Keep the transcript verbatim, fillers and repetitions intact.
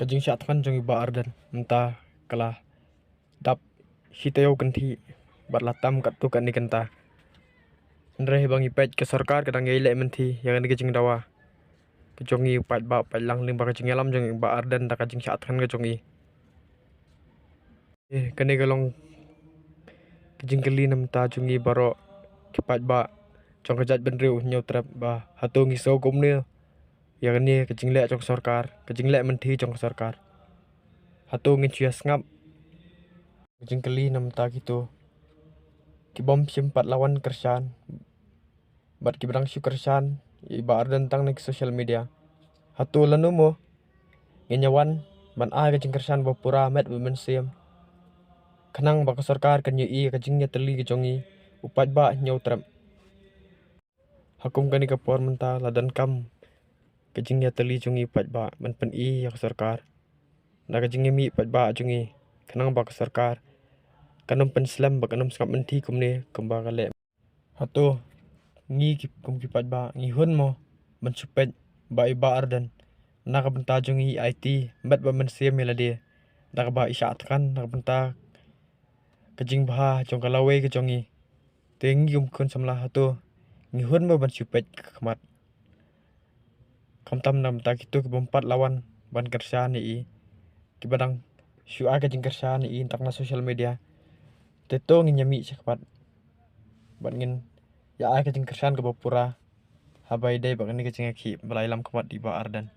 Ka jingshah thngan jong i Bah Ardent mynta ka la dap shi taïew kynthih bad la tam katto katne kynta. Hynrei ba ngi peit ka sorkar ka dang ïai leh mynthi ïa kane ka jingdawa ka jong i u paidbah paidlang lyngba ka jingïalam jong i Bah Ardent da ka jingshah thngan ka jong i. Eh, kane ka long ka jingkylli na mynta jong i baroh ki paidbah jong ka jaitbynriew Hynñiewtrep ba hato ngi sngew kumne ïa kane ka jingleh jong ka sorkar, ka jingleh mynthi jong ka sorkar. Hato ngin shu ïa sngap? Ka jingkylli na mynta kito ki bym shym pat la wan kyrshan bad ki ba dang shu kyrshan ïa i Bah Ardent tang na ki social media. Hato lano mo ngin ïa wan ban ai ka jingkyrshan ba pura met bad mynsiem khnang ba ka sorkar kan ïohi ïa ka jingïatylli ka jong i u paidbah Hynñiewtrep. Ha kum kane ka por mynta la donkam ka jingïatylli jong i u paidbah ban pyni ïa ka sorkar da ka jingïamih paidbah jong i khnang ba ka sorkar kan ym pynslem bad kan ym sngap mynthi kumne kumba ka leh. Hato ngi ki kum ki paidbah ngi hun mo ban shu peit ba i Bah Ardent na ka bynta jong i i aiti met bad mynsiem ïa lade da kaba i shah thngan na ka bynta ka jingbha jong ka lawei ka jong i? Te ngi kum khun samla hato ngi hun mo ban shu peit ka khmat? Khamtam na ka bynta kito ki bym pat la wan ban kyrshan ïa i, ki ba dang shu ai ka jingkyrshan ïa i tang na social media. Te to ngin ïamih shakhmat bad ngin ïa ai ka jingkyrshan kaba pura haba ïadei bad kane ka jingïakhih ba la ïalam khmat i Bah Ardent.